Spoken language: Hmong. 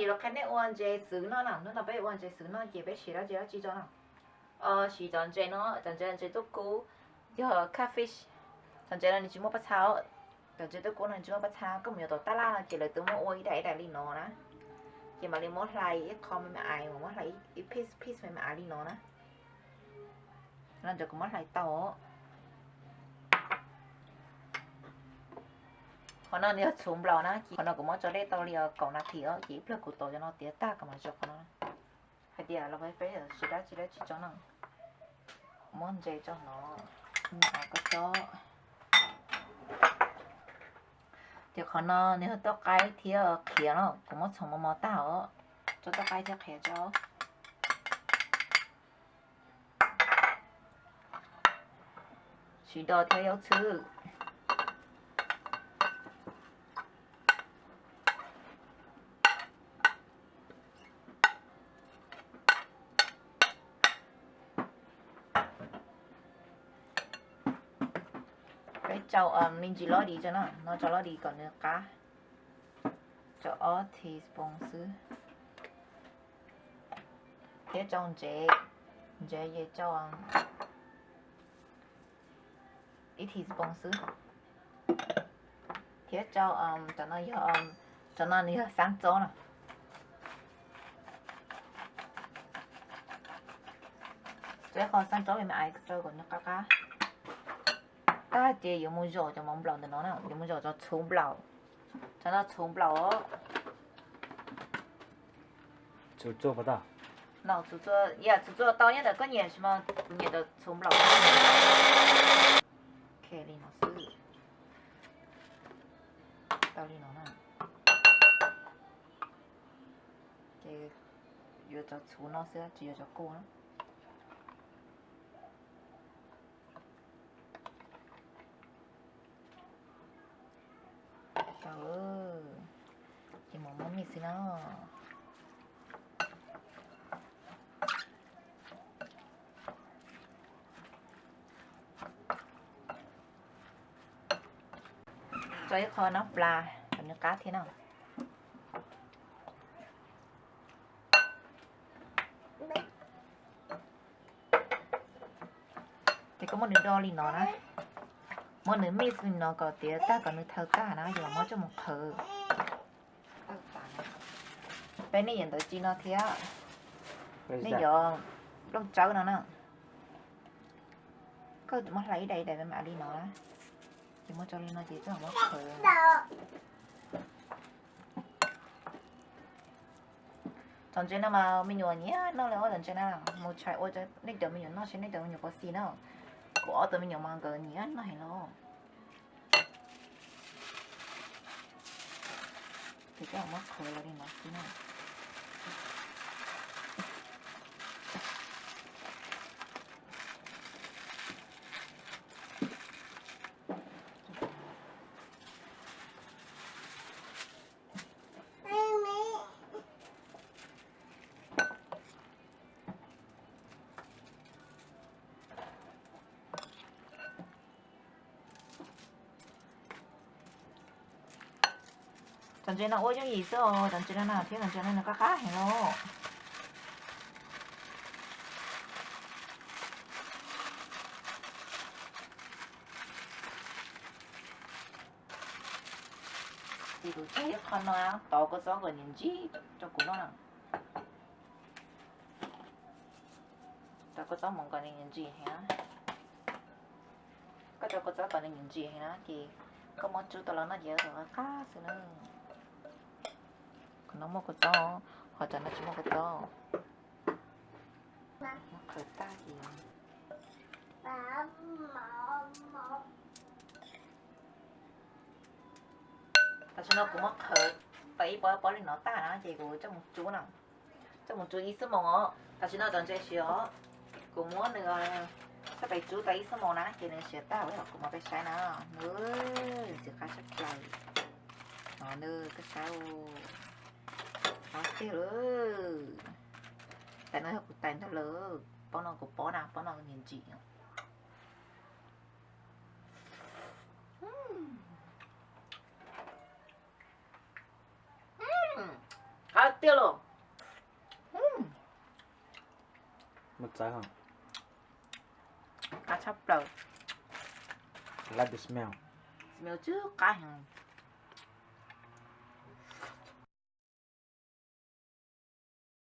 Los qhia nej ua ntses xwb noj na, hnub no peb ua ntses xwb noj ces peb siv dab tsi dab tsi tso na. Siv cov ntses no, cov ntses, ntses tuj kub, yog catfish. Cov ntses no nws tsis muaj pab txha, cov ntses tuj kub no nws tsis muaj pab txha, koj mus yuav tom taj laj no ces lawv twb muab ua ib daim ib daim li no na. Ces mam li muab hlais ib qho me me ais, muab hlais ib piece piece me me ais li no na. No ntawd kuv muab hlais tau. Qhov no nws yog txhuv nplaum na, ces qhov no kuv muab tso dej tau li kaum nas this os, ces ib pliag kuv tov cov no tiav tag kuv mam tso qhov no. Hais tias los peb siv dab tsi dab tsi tso no. Muab ntses tso no, me ais koj tso. Ces qhov no nws yog tauj qaib thiab qhiav no, kuv muab txhoov mos mos tag os, tso tauj qaib thiab qhiav tso. Siv dos thiab yuav txhwb. Peb tsau me ntsis loj di tso na, no tsau loj di kom nws qab. Tsau ob teaspoon xwb. Thiab tsau ntsev, ntsev ces tsau ib teaspoon xwb. Thiab tsau, cov no yog, cov no nws yog xab txob no. Tsau ib qho xab txob me me ais rau kom nws qab qab. Tag ces yuav mus zaum cov mov nplaum ntawm no na, yuav mus zaum cov txhuv nplaum. Cov no txhuv nplaum os. Txhuv txua, txhuv txua tau nyob ntawm koj nyiam, tsis mas kuv nyiam cov txhuv nplaum. Ok, li no xwb. Tau li no na. Ces yuav cov txhuv no xwb, tsis yuav cov kuj na. Tau, ces mam muab mix xwb na. Tso ib qho nab plas kom nws qab thiab na. Ces koj muab nws do li no na, muab nws mix li no kom tiav tag, kom nws thaw tag na, ces mam muab coj mus qhwv. Peb nej yuav ntawv tsi no thiab, nej yuav nplooj tsawb no na. Koj muab hlais ib daim ib daim me me li no na, ces muab tso li no ces koj muab qhwv. Cov ntses no mas me nyuam nyiam noj li ob cov ntses na, mus tshais ua nej cov me nyuam noj seb nej cov me nyuam puas xis na. Kuv ob tug me nyuam mas nkawd nyiam noj heev los. Ces koj muab qhwv los li no xwb na. Cov ntses no ua yooj yim xwb os, cov ntses no na thiab cov ntses no nws qab qab heev lauj. Ces kuv tseg ib qho no, tov kua txob kom nws ntsig rau kuv noj na. Tov kua txob mus kom nws ntsig heev na. Koj tov kua txob kom nws ntsig heev na ces koj muab tsub tau los noj ces qab qab xwb na. Qhov no muaj kua txob, qhov no tsis muaj kua txob. Muab qhwv tag ces tam sim no kuv muab qhwv tau ib pob ib pob li no tag na ces kuv coj mus tsub na. Coj mus tsub ib xuab moos os. Tam sim no cov ntses siav os, kuv muab nws coj pem tsub tau ib xuab moos na ces nws siav tag, kuv mam peb saib na. Nws ntxim qab tshaj plaws. No nws koj saib, qab tiag lawm. Tais no yog kuv tais ntag lawm, pob no kuv pob na, pob no nws ntsim. Qab Tiag los. Mus txawv, qab tshaj plaws. Like the smell. Smell tsw qab heev.